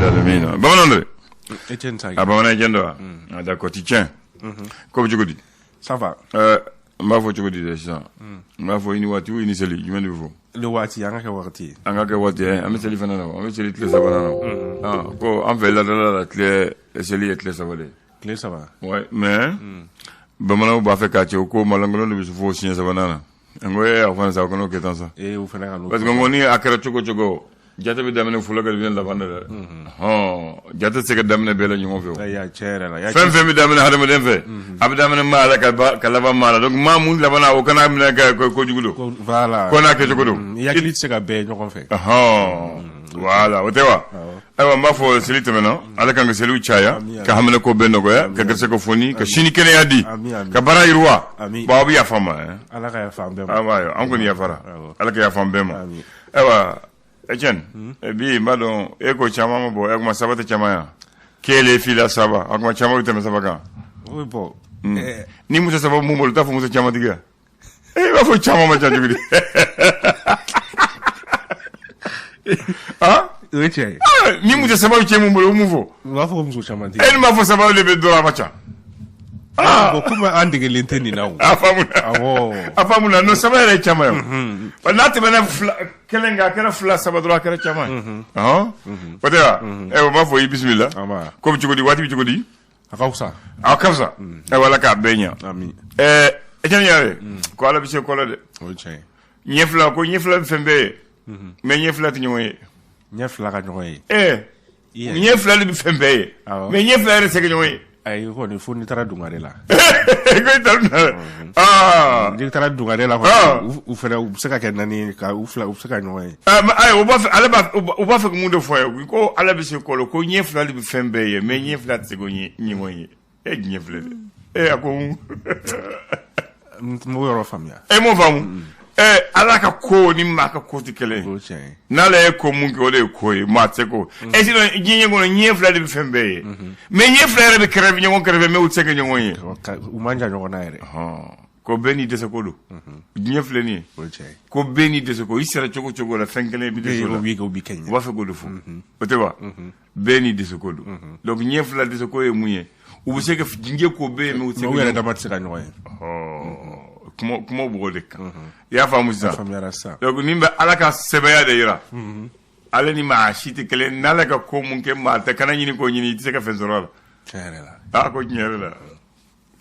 rabbil alamin. Bamanan de. Etienne Sagi. A bamanan Etienne don wa? Ah d'accord, tu tiens. Ko bɛ cogo di? Ça va. N b'a fɔ cogo di dɛ sisan? N b'a fɔ i ni waati ou i ni seli, jumɛn de bɛ fɔ? Le waati, an ka kɛ wagati ye. An ka kɛ waati ye, an bɛ seli fana na, an bɛ seli tile sabanan na. Ah, ko an fɛ ladala la, tile seli ye tile 3 de ye. Tile 3. Ouais, mais bamananw b'a fɛ k'a cɛ ko malankolon de bɛ fo siɲɛ sabanan na. N ko ee, a fana sa, o kana o kɛ tan sa. Ee, o fana ka n'o. Parce que n ko ni a kɛra cogo o cogo, jate bɛ daminɛ fɔlɔ ka bɛ laban dɛ. Hɔn, jate tɛ se ka daminɛ bɛɛ la ɲɔgɔn fɛ o. Ayi, tiɲɛ yɛrɛ la. Fɛn fɛn bɛ daminɛ hadamaden fɛ, a bɛ daminɛ maa la ka laban maa la. Donc maa mun labanna, o kana minɛ ka kojugu don. Voilà. Ko n'a kɛcogo don. I hakili tɛ se ka bɛn ɲɔgɔn fɛ. Hɔn, voilà, o tɛ wa? Ayiwa, n b'a fɔ seli tɛmɛna, Ala k'an ka seliw caya, ka hamina ko bɛɛ nɔgɔya, ka garisɛgɛ foni, ka sini kɛnɛya di, ka baara yiriwa. Bon, aw bɛ yafa n ma. Ala ka yafa an bɛɛ ma. Ayiwa, an kɔni yafara, Ala ka yafa an bɛɛ ma. Ayiwa Etienne, bi n b'a dɔn e ko caman ma bɔ, e kuma saba tɛ caman ya, kelen, fila, saba, a kuma caman bɛ tɛmɛ saba kan. Oui, bon. Ni muso saba mun bolo, i t'a fɔ muso caman tigi ya? E b'a fɔ caman ma ca cogo di? Ah, o ye tiɲɛ ye. Ni muso saba bɛ cɛ mun bolo, o mun fɔ? U b'a fɔ ko muso caman tigi. E ni b'a fɔ saba de bɛ dɔrɔn, a ma ca. Ah, bon, komi an degelen tɛ nin na o. A faamuna. Awɔ. A faamuna, non, saba yɛrɛ ye caman ye o. N'a tɛmɛna fila kelen kan, a kɛra fila, saba dɔrɔn, a kɛra caman ye. Ɔhɔn, o tɛ wa? O b'a fɔ i bisimila. Ko bɛ cogo di, waati bɛ cogo di? A ka fisa. A ka fisa. Ayiwa, Ala k'a bɛɛ ɲɛ. Ami. Etienne yɛrɛ ko Ala bɛ se ko la dɛ. O ye tiɲɛ ye. Ɲɛ fila ko ɲɛ fila bɛ fɛn bɛɛ ye. Mais ɲɛ fila tɛ ɲɔgɔn ye. Ɲɛ fila ka ɲɔgɔn ye. Ɲɛ fila de bɛ fɛn bɛɛ ye. Mais ɲɛ fila yɛrɛ tɛ se ka ɲɔgɔn ye. Ayi, kɔni fo n'i taara dungare la. Ko i taara dungare. Aa. N'i taara dungare la kɔni, u fana u bɛ se ka kɛ naani ye, ka u fila u bɛ se ka ɲɔgɔn ye. Ayi, u b'a fɛ ale b'a u b'a fɛ ka mun de fɔ ye? Ko Ala bɛ se ko la, ko ɲɛ fila de bɛ fɛn bɛɛ ye, mais ɲɛ fila tɛ se ko ɲɔgɔn ye. E ɲɛ filɛ dɛ. E a ko. N m'o yɔrɔ faamuya. E m'o faamu? Ala ka ko ni maa ka ko tɛ kelen ye. N'ala ye ko mun kɛ, o de ye ko ye, maa tɛ se ko. E sinon diɲɛ kɔnɔ, ɲɛ fila de bɛ fɛn bɛɛ ye. Mais ɲɛ fila yɛrɛ bɛ kɛrɛfɛ ɲɔgɔn kɛrɛfɛ, mais u tɛ se ka ɲɔgɔn ye. U man jan ɲɔgɔn na yɛrɛ. Ko bɛɛ n'i dɛsɛ ko don. Diɲɛ filɛ nin ye. Ko bɛɛ n'i dɛsɛ ko, i sera cogo cogo la, fɛn kelen i bɛ dɛsɛ o la. U b'a fɛ k'o de fɔ. O tɛ wa? Bɛɛ n'i dɛsɛ ko don. Donc ɲɛ fila dɛsɛ ko ye mun ye? U bɛ se ka diɲɛ ko bɛɛ ye, mais u tɛ se ka. U yɛrɛ dama tɛ se ka ɲɔgɔn ye. Kuma b'o de kan. I y'a faamu sisan? Faamuyara sisan. Donc nin bɛ Ala ka sɛbɛya de yira. Ale ni maa si tɛ kelen. N'Ala ka ko mun kɛ, maa tɛ kana ɲini k'o ɲini, i tɛ se ka fɛn sɔrɔ a la. Tiɲɛ yɛrɛ la. Aa, ko tiɲɛ yɛrɛ la.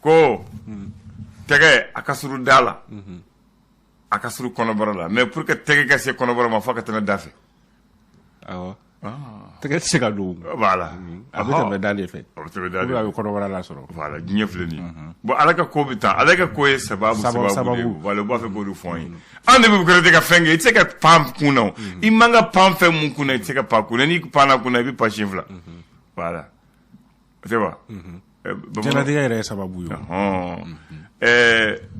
Ko tɛgɛ a ka surun da la. A ka surun kɔnɔbara la. Mais pour que tɛgɛ ka se kɔnɔbara ma, f'a ka tɛmɛ da fɛ. Awɔ. Tɛgɛ tɛ se ka don. Voilà. A bɛ tɛmɛ da de fɛ. A bɛ tɛmɛ da de fɛ. A bɛ kɔnɔbara lasɔrɔ. Voilà, diɲɛ filɛ nin ye. Bon, Ala ka ko bɛ taa. Ala ka ko ye sababu sababu de ye. Voilà, u b'a fɛ k'o de fɔ an ye. An de bɛ kɛrɛfɛ ka fɛn kɛ, i tɛ se ka pan kun na o. I man ka pan fɛn mun kun na, i tɛ se ka pan kun na. N'i panna kun na, i bɛ pan siɲɛ fila. Voilà. O tɛ wa? Diɲɛlatigɛ yɛrɛ ye sababu ye.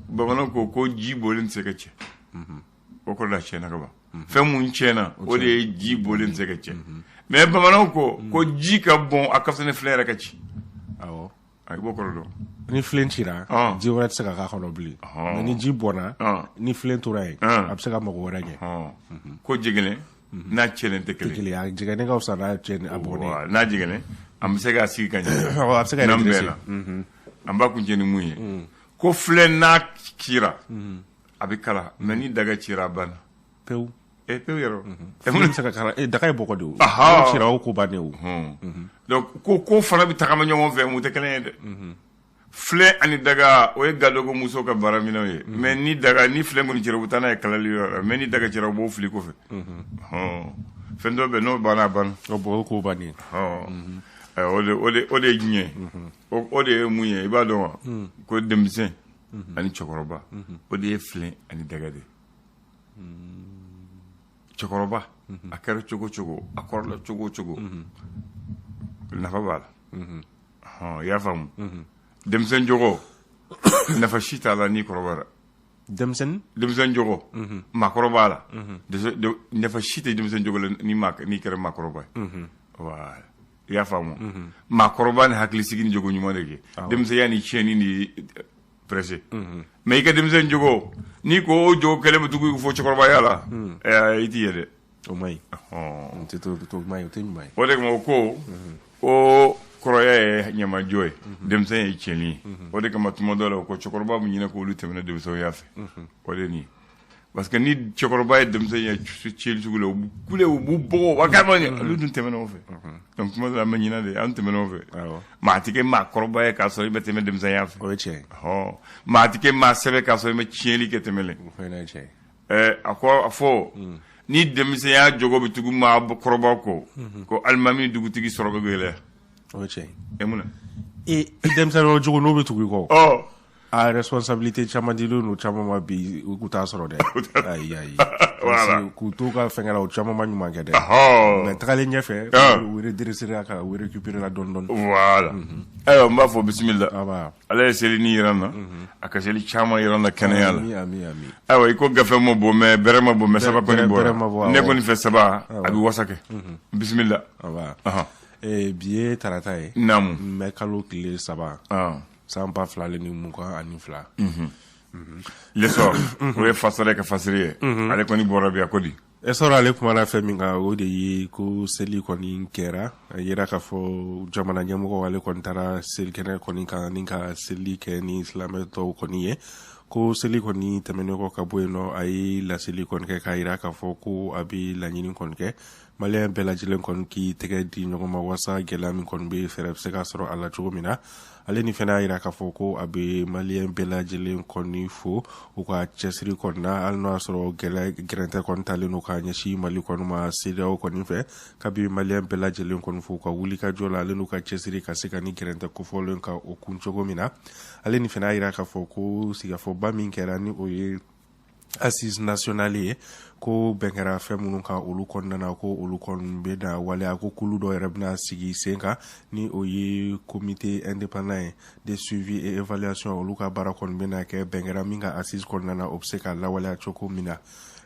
Bamananw ko ji bɔlen tɛ se ka cɛ. O kɔrɔ la tiɲɛna ka ban. Fɛn mun tiɲɛna, o de ye ji bɔlen tɛ se ka cɛ. Mais bamananw ko ji ka bɔn, a ka fisa ni filen yɛrɛ ka ci. Awɔ. A b'o kɔrɔ dɔn. Ni filen cira, ji wɛrɛ tɛ se ka k'a kɔnɔ bilen. Mais ni ji bɔnna, ni filen tora yen, a bɛ se ka mago wɛrɛ ɲɛ. Ko jɛgɛnɛ n'a cɛnnen tɛ kelen. A jɛgɛnnen ka fisa n'a cɛnnen a bɔnnen. N'a jɛgɛnɛ, an bɛ se k'a sigi ka ɲɛ. A bɛ se ka n'an bɛnna. An b'a kuncɛ ni mun ye? Ko filen n'a cira, a bɛ kala, mais ni daga cira, a banna. Pewu. E pewu yɛrɛ. Filen bɛ se ka kala, daga ye bɔgɔ de ye o. N'o cira, o ko bannen o. Donc ko fana bɛ tagama ɲɔgɔn fɛ, mun tɛ kelen ye dɛ. Filen ani daga, o ye gadogo muso ka baaraminɛnw ye. Mais ni daga ni filen kɔni cira, u bɛ taa n'a ye kalali yɔrɔ la. Mais ni daga cira, u b'o fili kɔfɛ. Fɛn dɔ bɛ n'o banna, a banna. O bɔgɔ ko bannen. O de ye diɲɛ ye. O de ye mun ye? I b'a dɔn wa? Ko denmisɛn ani cɛkɔrɔba, o de ye filen ani daga de ye. Cɛkɔrɔba, a kɛra cogo cogo, a kɔrɔla cogo cogo, nafa b'a la. I y'a faamu? Denmisɛn jogo, nafa si t'a la n'i kɔrɔbayara. Denmisɛnnin? Denmisɛn jogo, maakɔrɔ b'a la. Nafa si tɛ denmisɛn jogo la n'i kɛra maakɔrɔba ye. Voilà. I y'a faamu? Maakɔrɔba ni hakilisigi ni jogo ɲuman de kɛ. Denmisɛnya ni tiɲɛni ni pressé. Mais i ka denmisɛn jogo, n'i ko o jogo kelen bɛ tugu fo cɛkɔrɔbaya la, i t'i ye dɛ. O man ɲi. O tɛ o man ɲi, o tɛ ɲuman ye. O de kama o ko kɔrɔya ye ɲamajɔ ye, denmisɛn ye tiɲɛni ye. O de kama tuma dɔw la, o ko cɛkɔrɔba bɛ ɲinɛ k'olu tɛmɛna denmisɛnya fɛ. O de ye nin ye, parce que ni cɛkɔrɔba ye denmisɛn ye tiɲɛni sugu la, u b'u kule, u b'u bugɔ, u b'a kɛ ɲɛ, olu dun tɛmɛna o fɛ. Donc tuma dɔw la, an bɛ ɲinɛ de, an tɛmɛna o fɛ. Maa tɛ kɛ maakɔrɔba ye k'a sɔrɔ i bɛ tɛmɛ denmisɛnya fɛ. O ye tiɲɛ ye. Maa tɛ kɛ maa sɛbɛ k'a sɔrɔ i ma tiɲɛli kɛ tɛmɛlen. O fana ye tiɲɛ ye. A ko a fɔ ni denmisɛnya jogo bɛ tugu maa kɔrɔba kɔ, ko alimami ni dugutigi sɔrɔ bɛ gɛlɛya. O ye tiɲɛ ye. E mun na? I denmisɛnnin jogo n'o bɛ tugu i kɔ, a responsabilité caman dilen don caman ma bi, u k'u t'a sɔrɔ dɛ. Ayi, ayi. Voilà. K'u to ka fɛnkɛ la, o caman ma ɲuman kɛ dɛ. Mais tagalen ɲɛfɛ, u redresser ka u récupérer la dɔɔni dɔɔni. Voilà. Ayiwa, n b'a fɔ bisimila. Aba. Ala ye seli ni yira n na, a ka seli caman yira n na kɛnɛya la. Ami, ami, ami. Ayiwa, i ko gafe ma bɔ, mais bɛrɛ ma bɔ, mais saba kɔni bɛrɛ ma bɔ, bɔra. Ne kɔni fɛ, saba a bɛ wasa kɛ. Bisimila. Aba. Bi ye tarata ye. Naamu. Mɛ kalo tile 3. San 2022. L'Essor, o ye fasara ka fasiri ye. Ale kɔni bɔra bi, a ko di? Essor ale kumana fɛn min kan, o de ye ko seli kɔni kɛra. A yira k'a fɔ jamana ɲɛmɔgɔ ale kɔni taara selikɛnɛ kɔni kan ni ka seli kɛ ni silamɛ tɔw kɔni ye. Ko seli kɔni tɛmɛnen kɔ ka bɔ yen nɔ, a ye laseli kɔni kɛ k'a yira k'a fɔ ko a bɛ laɲini kɔni kɛ maliyɛn bɛɛ lajɛlen kɔni k'i tɛgɛ di ɲɔgɔn ma walasa gɛlɛya min kɔni bɛ, fɛɛrɛ bɛ se ka sɔrɔ a la cogo min na. Ale ni fɛnɛ y'a yira k'a fɔ ko a bɛ maliyɛn bɛɛ lajɛlen kɔni fo u ka cɛsiri kɔni na, hali n'o y'a sɔrɔ gɛlɛya gɛrɛntɛ kɔni talen don ka ɲɛsin Mali kɔni ma CEDEAO kɔni fɛ. Kabi maliyɛn bɛɛ lajɛlen kɔni fo u ka wulikajɔ la, ale n'u ka cɛsiri ka se ka ni gɛrɛntɛ kofɔlen ka o kun cogo min na. Ale ni fɛnɛ y'a yira k'a fɔ ko sigikafɔba min kɛra, ni o ye assise nationale ye, ko bɛn kɛra fɛn minnu kan olu kɔnɔna na, ko olu kɔni bɛ na waleya, ko kulu dɔ yɛrɛ bɛna sigi sen kan, ni o ye comité indépendant ye de suivi et évaluation. Olu ka baara kɔni bɛna kɛ bɛn kɛra min ka assise kɔnɔna na, o bɛ se ka lawaleya cogo min na.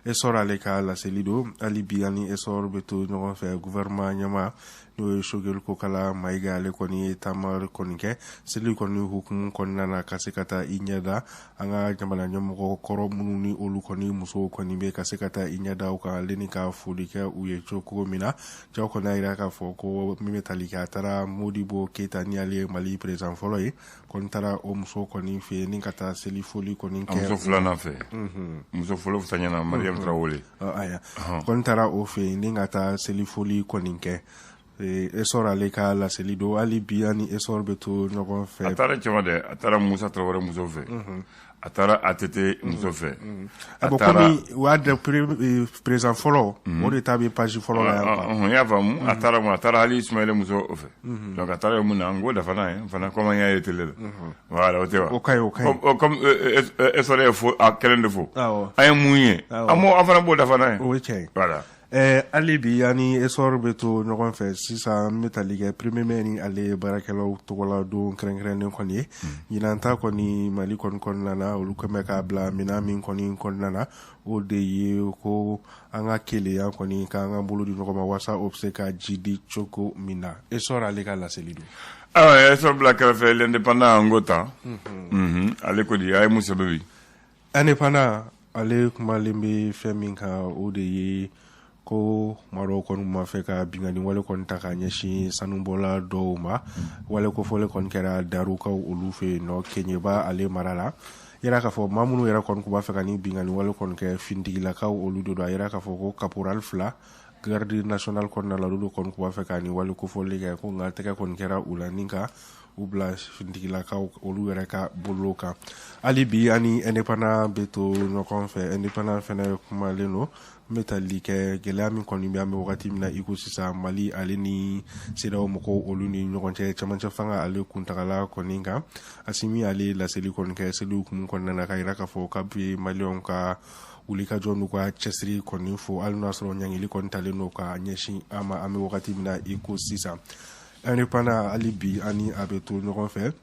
Essor ale ka laseli don. Hali bi, ani Essor bɛ to ɲɔgɔn fɛ. Gouvernement ɲɛmaa, n'o ye Choguel Kokalla Maïga, ale kɔni ye taama kɔni kɛ seli kɔni hukumu kɔnɔna na ka se ka taa i ɲɛda an ka jamana ɲɛmɔgɔ kɔrɔ minnu ni olu kɔni musow kɔni bɛ, ka se ka taa i ɲɛda u kan, ale ni ka foli kɛ u ye cogo min na. Jaw kɔni y'a yira k'a fɔ ko min bɛ tali kɛ, a taara Modibo Keyita, ni ale ye Mali président fɔlɔ ye, kɔni taara o muso kɔni fɛ yen ni ka taa seli foli kɔni A kɛ. Muso filanan fɛ, muso fɔlɔ fisa ɲɛna, Mariam Traoré. Ayiwa, kɔni taara o fɛ yen ni ka taa seli foli kɔni kɛ. Essor ale ka laseli don. Hali bi, ani Essor bɛ to ɲɔgɔn A fɛ. taara cɛma dɛ, a taara Musa Traoré muso fɛ, a taara ATT muso fɛ. A bɔn, komi u y'a dɛ président fɔlɔ, o de ta bɛ page fɔlɔ la yan quoi. N y'a faamu. A taara mun, a taara hali Ismaël muso fɛ. Donc a taara mun na, n ko dafa n'a ye n fana, comme an y'a ye télé la. Voilà, o tɛ wa? O ka ɲi, o ka ɲi. Comme Essor ye fo, a kelen de fo. An ye mun ye? An b'o, an fana b'o dafa n'a ye. O ye tiɲɛ ye. Voilà. Hali bi, ani Essor bɛ to ɲɔgɔn fɛ. Sisan n bɛ tali kɛ 1er mai, ni ale ye baarakɛlaw tɔgɔla don kɛrɛnkɛrɛnnen kɔni ye. Ɲinan ta kɔni, Mali kɔni kɔnɔna na, olu kɛn bɛ k'a bila minɛn min kɔni kɔnɔna na, o de ye ko an ka kelenya kɔni, k'an ka bolo di ɲɔgɔn ma walasa o bɛ se ka ji di cogo min na. Essor ale ka laseli don. Ayiwa, Essor bila kɛrɛfɛ, L'Indépendant, an ko ta. Ale ko di, a ye mun sɛbɛn bi? Indépendant ale kumalen bɛ fɛn min kan, o de ye ko maa dɔw kɔni b'a fɛ ka binkanni wale kɔni ta ka ɲɛsin sanubɔla dɔw ma. Wale kofɔlen kɔni kɛra Darukaw olu fɛ yen nɔ, Keɲeba ale mara la. Yira k'a fɔ maa minnu yɛrɛ kɔni tun b'a fɛ ka ni binkanni wale kɔni kɛ, finitigilakaw olu de don. A yira k'a fɔ ko caporal fila garde nationale kɔnɔna la, olu de kɔni tun b'a fɛ ka ni wale kofɔlen kɛ, ko nka tɛgɛ kɔni kɛra u la ni ka u bila finitigilakaw olu yɛrɛ ka bolo kan. Hali bi, ani Indépendant bɛ to ɲɔgɔn fɛ. Indépendant fɛnɛ kumalen don n bɛ tali kɛ gɛlɛya min kɔni bɛ an bɛ wagati min na i ko sisan, Mali ale ni CEDEAO mɔgɔw olu ni ɲɔgɔn cɛ, cɛmancɛ fanga ale kuntagala kɔni kan. Asimi ale laseli kɔni kɛ seli hukumu kɔnɔna na ka yira k'a fɔ k'a bɛ maliyɛnw ka wulikajɔ n'u ka cɛsiri kɔni fo, hali n'o y'a sɔrɔ ɲangili kɔni talen don ka ɲɛsin an ma an bɛ wagati min na i ko sisan. Indépendant, hali bi, ani a bɛ to ɲɔgɔn fɛ.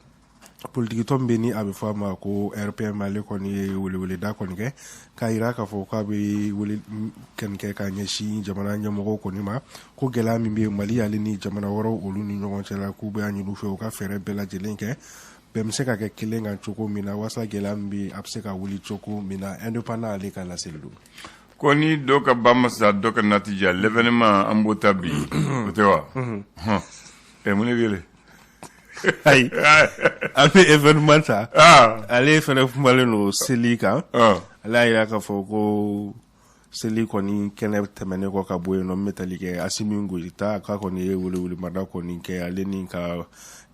Politikitɔn min bɛ ni a bɛ fɔ a ma ko RPM, ale kɔni ye weleweleda kɔni kɛ k'a yira k'a fɔ k'a bɛ wele kɔni kɛ ka ɲɛsin jamana ɲɛmɔgɔw kɔni ma, ko gɛlɛya min bɛ Mali ale ni jamana wɛrɛw olu ni ɲɔgɔn cɛ la, k'u bɛ a ɲini u fɛ u ka fɛɛrɛ bɛɛ lajɛlen kɛ bɛn bɛ se ka kɛ kelen kan cogo min na, walasa gɛlɛya min bɛ a bɛ se ka wuli cogo min na. Indépendant ale ka laseli don. Ko ni dɔ ka ba ma sa, dɔ ka na tɛ diya. L'événement, an b'o ta bi, o tɛ wa? Hɔn, ɛ, mun de bɛ yɛlɛ? Ayi, an bɛ événement ta. Ale fɛnɛ kumalen don seli kan. Ale y'a yira k'a fɔ ko seli kɔni kɛnɛ tɛmɛnen kɔ ka bɔ yen nɔ, min bɛ tali kɛ Asimi Goyita k'a kɔni ye welewelemada kɔni kɛ, ale ni ka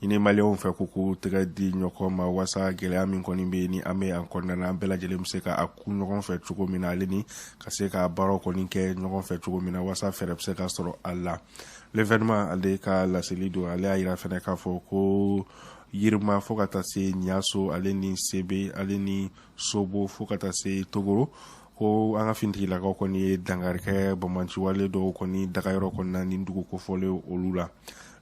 ɲini maliyɛnw fɛ ko k'u tɛgɛ di ɲɔgɔn ma walasa gɛlɛya min kɔni bɛ yen ni an bɛ an kɔnɔna na, an bɛɛ lajɛlen bɛ se ka a kun ɲɔgɔn fɛ cogo min na, ale ni ka se ka baaraw kɔni kɛ ɲɔgɔn fɛ cogo min na walasa fɛɛrɛ bɛ se ka sɔrɔ a la. L'événement ale ka laseli don. Ale y'a yira fɛnɛ k'a fɔ ko Yirima fo ka taa se Ɲaso, ale ni Sebe, ale ni Sobo fo ka taa se Togoro, ko an ka finitigilakaw kɔni ye dankari kɛ banbaanciwale dɔw kɔni dagayɔrɔ kɔnɔna ni dugu kofɔlen olu la.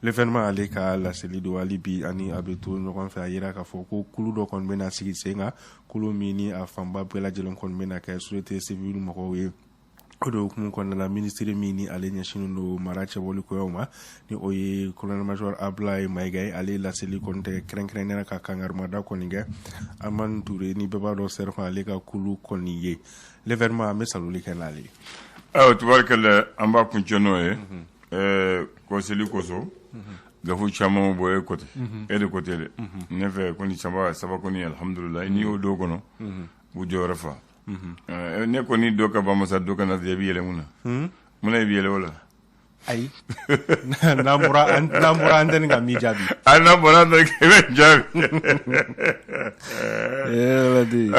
L'événement ale ka laseli don. Hali bi ani a bɛ to ɲɔgɔn fɛ, a yira k'a fɔ ko kulu dɔ kɔni bɛna sigi sen kan, kulu min ni a fanba bɛɛ lajɛlen kɔni bɛna kɛ société civile mɔgɔw ye. O de hukumu kɔnɔna la, minisiri min ni ale ɲɛsinnen don mara cɛbɔli koyaw ma, ni o ye colonel major Ablaye Mayiga ye, ale ye laseli kɔni tɛ kɛrɛnkɛrɛnnenya ka kangarimada kɔni kɛ Amani Ture ni bɛɛ b'a dɔn sergent ale ka kulu kɔni ye. L'événement, an bɛ saloli kɛ n'ale ye. Ayiwa, tubarikɛlɛ, an b'a kuncɛ n'o ye. Ko seli kosɔn, gafe caman bɔ e côté, e de côté dɛ. Ne fɛ ko ni saba saba kɔni, alhamdulilayi, n'i y'o don kɔnɔ, u jɔyɔrɔ fa. Ne kɔni, dɔ ka bamasa, dɔ ka na, i bɛ yɛlɛ mun na? Mun na i bɛ yɛlɛ o la? Ayi, n'an bɔra antenne kan, min jaabi. A n'an bɔra antenne kan, i bɛ jaabi. Ayi, ala de.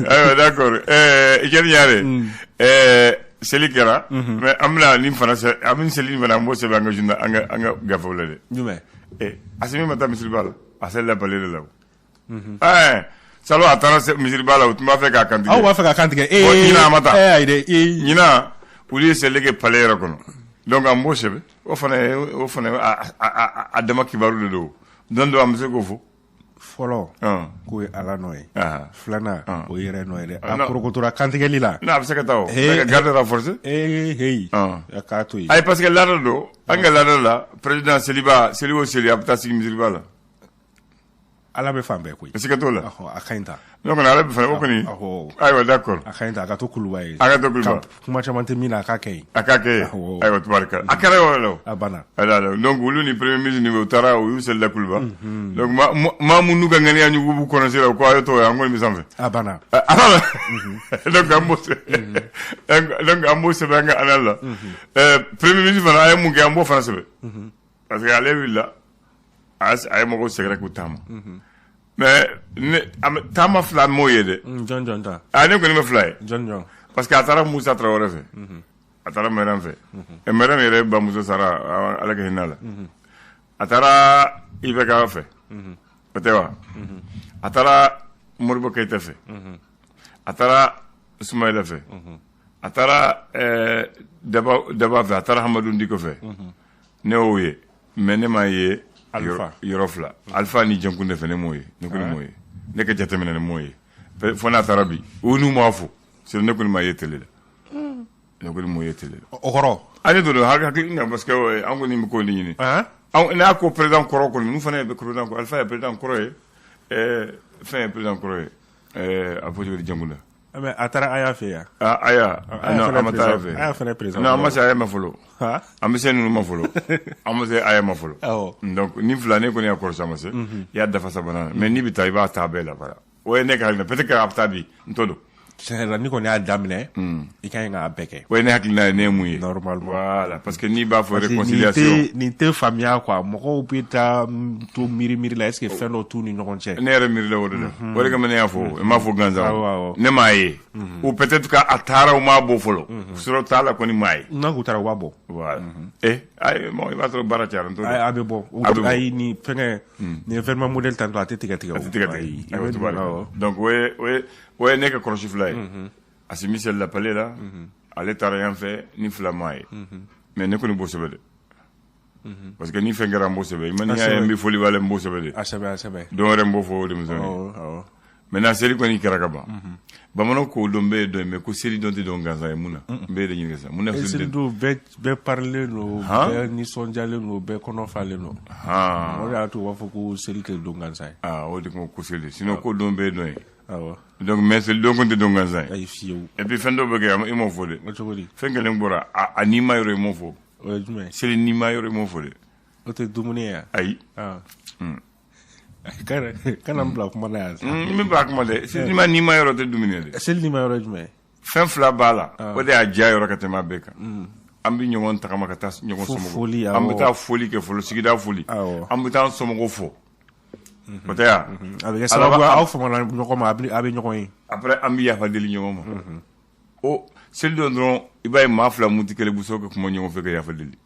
Ayiwa, d'accord, i kɛra ɲare, seli kɛra, mais an bɛna nin fana, an bɛ seli nin fana, an b'o sɛbɛn an ka journal, an ka gafew la dɛ. Jumɛn? Asimi ma taa misiriba la, a selila palais de la o. Salo, a taara misiriba la, u tun b'a fɛ k'a kantigɛ. Aw b'a fɛ k'a kantigɛ. Bon, ɲinan a ma taa. Ayi dɛ. Ɲinan, olu ye seli kɛ palais yɛrɛ kɔnɔ. Donc an b'o sɛbɛn, o fana a dama kibaru de don. Don dɔ an bɛ se k'o fɔ. Fɔlɔ, k'o ye Ala nɔ ye. Filanan, o ye yɛrɛ nɔ ye dɛ. A porokotora kantigɛli la. Non, a bɛ se ka taa o. Ka garde renforcer. Ee heyi, a k'a to yen. Ayi, parce que laada don. An ka laada la, président seliba, seli o seli, a bɛ taa sigi misiriba la. Ala bɛ fan bɛɛ koyi. Siga t'o la. A ka ɲi ta. Ne kɔni, ala bɛ fana o kɔni. Ayiwa, d'accord. A ka ɲi ta, a ka to kuluba ye. A ka to kuluba. Kuma caman tɛ min na, a k'a kɛ yen. A k'a kɛ yen. Ayiwa, tubarikala. A kɛra yɔrɔ la o. A banna. Ayiwa, donc olu ni premier ministre ni u taara, u y'u selila kuluba. Donc maa minnu ka ŋaniya ɲugu b'u kɔnɔ sisan, ko a ye to ye, an kɔni bɛ sanfɛ. A banna. A banna. Donc an b'o sɛbɛn an ka ala la. Premier ministre fana, a ye mun kɛ, an b'o fana sɛbɛn. Parce que ale wulila, a ye mɔgɔw sɛgɛrɛ k'u taama. Mais ne taama fila m'o ye dɛ. Jɔn jɔn ta? A ne kɔni bɛ fila ye. Jɔn jɔn? Parce que a taara Musa Tarawele fɛ. A taara Mariam fɛ. Ɛ, Mariam yɛrɛ bamuso sara, Ala ka hinɛ a la. A taara IBK fɛ. O tɛ wa? A taara Modibo Keyita fɛ. A taara Sumayila fɛ. A taara Daba fɛ. A taara Hamadu Diko fɛ. Ne y'o ye. Mais ne m'a ye yɔrɔ fila. Alpha ni Jɛnkunde fɛ, ne m'o ye. Ne kɔni m'o ye. Ne ka jateminɛ, ne m'o ye. Fo n'a taara bi. U n'u m'a fɔ. Sinon ne kɔni m'a ye télé la. Ne kɔni m'o ye télé la. O kɔrɔ? A ne don hakili na, parce que an kɔni bɛ ko de ɲini. N'a ko président kɔrɔ kɔni, ninnu fana ye président kɔrɔ. Alpha ye président kɔrɔ ye. Fɛn ye président kɔrɔ ye. A fɔ cogo di, Jɛnkunde? Mais a taara Aya fɛ yan. Aya, non, a ma taa Aya fɛ. Aya fana président. Non, an ma se Aya ma fɔlɔ. An bɛ se ninnu ma fɔlɔ. An ma se Aya ma fɔlɔ. Donc ni fila, ne kɔni y'a kɔrɔsi, a ma se. I y'a dafa sabanan na. Mais n'i bɛ taa, i b'a taa bɛɛ la voilà. O ye ne ka hakilina. Peut-être que a bɛ taa bi, n t'o dɔn. Tiɲɛ yɛrɛ la, n'i kɔni y'a daminɛ, i ka ɲi k'a bɛɛ kɛ. O ye ne hakilina ye, ne ye mun ye. Normalement. Voilà, parce que n'i b'a fɔ réconciliation. Nin tɛ faamuya quoi, mɔgɔw bɛ taa to miiri miiri la, est ce que fɛn dɔ t'u ni ɲɔgɔn cɛ. Ne yɛrɛ miirila o de la. O de kama ne y'a fɔ, n m'a fɔ gansan. Ne m'a ye. Ou peut-être que a taara, u m'a bɔ fɔlɔ. Sɔrɔ t'a la kɔni, m'a ye. N'a k'u taara, u b'a bɔ. Voilà. Eh, ayi, bon, i b'a sɔrɔ baara cayara, n t'o dɔn. A bɛ bɔ. Ayi, ni fɛngɛ ni événement modèle tantôt, a tɛ tigɛ tigɛ o. A tɛ tigɛ tigɛ. Ayiwa, tubabu. Donc o ye ne ka kɔlɔsi fila ye. Asimi selila palais la, ale taara yan fɛ ni fila m'a ye. Mais ne kɔni b'o sɛbɛn dɛ. Parce que ni fɛn kɛra, n b'o sɛbɛn. I ma, n'i y'a ye n bɛ foli b'a la, n b'o sɛbɛn de. A sɛbɛn, a sɛbɛn. Don wɛrɛ n b'o fɔ denmisɛnnin ye. Maintenant, seli kɔni kɛra ka ban. Bamananw ko dɔn bɛɛ ye dɔn ye, mais ko seli dɔn tɛ dɔn gansan ye, mun na? N bɛ de ɲininka sisan. Mun na seli don bɛɛ parilen don, bɛɛ nisɔndiyalen don, bɛɛ kɔnɔ falen don. O de y'a to u b'a fɔ ko seli tɛ don gansan ye. Ah, o de ko seli. Sinon ko dɔn bɛɛ ye dɔn ye. Awɔ. Donc mais selidon kun tɛ don gansan ye. Ayi, fiyewu. Et puis fɛn dɔw bɛ kɛ, i m'o fɔ dɛ. O cogo di? Fɛn kelen bɔra a nima yɔrɔ, i m'o fɔ. O ye jumɛn ye? Seli nima yɔrɔ, i m'o fɔ dɛ. O tɛ dumuni ye wa? Ayi. Ah. Kana n bila kuma na yan sa. N bɛ bila kuma dɛ. Seli nima yɔrɔ tɛ dumuni ye dɛ. Seli nima yɔrɔ ye jumɛn ye? Fɛn fila b'a la, o de y'a diya yɔrɔ ka tɛmɛ a bɛɛ kan. An bɛ ɲɔgɔn tagama ka taa ɲɔgɔn Fo somɔgɔw. foli, awɔ. An bɛ taa foli kɛ fɔlɔ, sigida foli. Awɔ. An bɛ taa an somɔgɔw fo. O tɛ ya? A bɛ kɛ sababu ye aw famana ɲɔgɔn ma, a bɛ ɲɔgɔn ye. Après an bɛ yafa deli ɲɔgɔn ma. O selidon dɔrɔn, i b'a ye maa fila mun tɛ kelen muso ka kuma ɲɔgɔn fɛ ka yafa deli.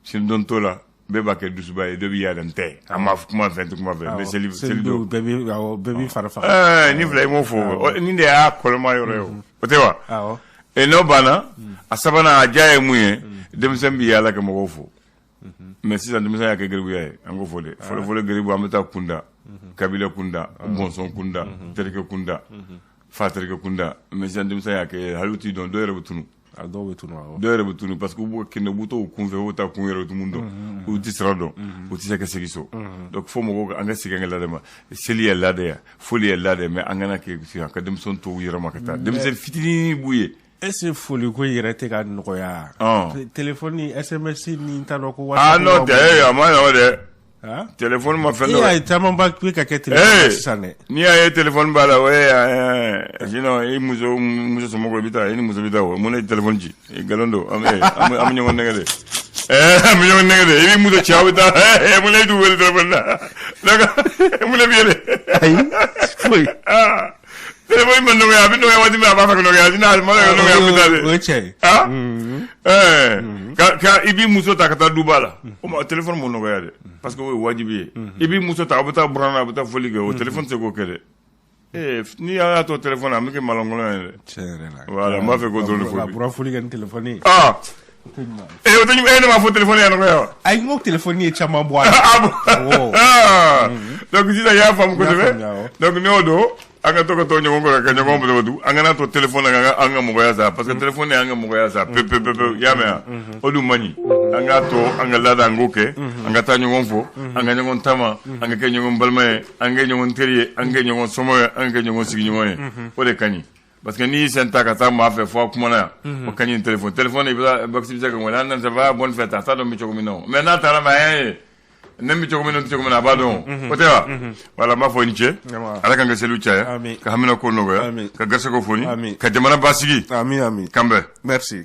Selidon t'o la, bɛɛ b'a kɛ dusuba ye, dɔ bɛ yaala n tɛ. An b'a fɔ kuma fɛn tɛ kuma fɛ. Mais seli selidon selidon. bɛɛ bɛ, awɔ, bɛɛ b'i fari faga. Ɛɛ, ni fila i m'o fɔ. Nin de y'a kɔlɔma yɔrɔ ye o. O tɛ wa? Awɔ. E n'o banna, a sabanan a diya ye mun ye? Denmisɛn bɛ yaala ka mɔgɔw fo. Mais sisan denmisɛn y'a kɛ geribuya ye, an k'o fɔ dɛ. Fɔlɔ fɔlɔ geribu, an bɛ taa kunda, kabila kunda, bɔnsɔn kunda, terikɛ kunda, fa terikɛ kunda. Mais sisan denmisɛn y'a kɛ hali u t'i dɔn, dɔw yɛrɛ bɛ tunu. A dɔw bɛ tunu, awɔ. Dɔw yɛrɛ bɛ tunu parce que u b'u kɛnɛ, u b'u t'u kunfɛ, u b'u taa kun yɛrɛ, u tɛ mun dɔn, u tɛ sira dɔn, u tɛ se ka segin so. Donc fo mɔgɔw an ka segin an ka laada ma. Seli ye laada ye, foli ye laada ye, mais an kana kɛ ka denmisɛnw to u yɛrɛ ma ka taa. Denmisɛn fitinin b'u ye. Est-ce que foli ko yɛrɛ tɛ ka nɔgɔya? Téléphone, SMS ni n t'a dɔn ko Ah WhatsApp. non, tɛ, a ma nɔgɔ dɛ. Ah? Téléphone ma fɛn E dɔ. y'a ye caman ba bɛ ka kɛ téléphone na sisan dɛ. N'i y'a ye téléphone b'a la, o ye sinon i muso somɔgɔw i bɛ taa, i ni muso bɛ taa, o mun ne ye téléphone ci? Nkalon don, an bɛ an bɛ ɲɔgɔn nɛgɛ de. An bɛ ɲɔgɔn nɛgɛ de. I b'i muso ci, aw bɛ taa, mun ne t'u wele téléphone na? Donc mun ne b'i wele? Ayi, foyi. Ah, téléphone ma nɔgɔya, a bɛ nɔgɔya waati min a b'a fɛ ka nɔgɔya, sinon a ma nɔgɔya, a bɛ taa dɛ. O ye tiɲɛ ye. Ah, ka i b'i muso ta ka taa duba la, o ma téléphone m'o nɔgɔya dɛ, parce que o ye wajibi ye. I b'i muso ta, aw bɛ taa buran na, a bɛ taa foli kɛ, o téléphone tɛ se k'o kɛ dɛ. N'i y'a to téléphone na, an bɛ kɛ malankolon ye dɛ. Tiɲɛ yɛrɛ la. Voilà, n b'a fɛ k'o dɔrɔn de fɔ Ka bi. buran foli kɛ ni téléphone ye. Ah, o tɛ ne m'a fɔ téléphone y'a nɔgɔya wa? Ayi, n ko téléphone ye caman bɔ a la. Ah bon. Awɔ. Ah, donc sisan i y'a faamu kosɛbɛ. N y'a faamuya, awɔ. Donc n'o don, an ka to ka to ɲɔgɔn kɔrɔ ka ɲɔgɔn bolo, an kana to téléphone na ka an ka mɔgɔya sa, parce que téléphone y'an ka mɔgɔya sa pe pe pe pe, i y'a mɛn wa? O dun man ɲi. An k'a to an ka laada, an k'o kɛ, an ka taa ɲɔgɔn fo, an ka ɲɔgɔn tama, an ka kɛ ɲɔgɔn balima ye, an ka kɛ ɲɔgɔn teri ye, an ka kɛ ɲɔgɔn somɔgɔ ye, an ka kɛ ɲɔgɔn sigiɲɔgɔn ye. O de ka ɲi, parce que n'i y'i sen ta ka taa maa fɛ fo a kumana yan, o ka ɲi. Téléphone i bɛ taa bakisi bɛ se ka wele, an nana, ça va, bonne fête, a t'a dɔn n bɛ cogo min na o, mais n'a taara ma, a y'a ye ne bɛ cogo min na, cogo min na, a b'a dɔn o tɛ wa? Voilà, n b'a fɔ i ni ce. Ala k'an ka seliw caya. Amin. Ka hamina ko nɔgɔya. Amin. Ka garisɛgɛw foni. Amin. Ka jamana basigi. Amin, amin. Kan bɛn. Merci.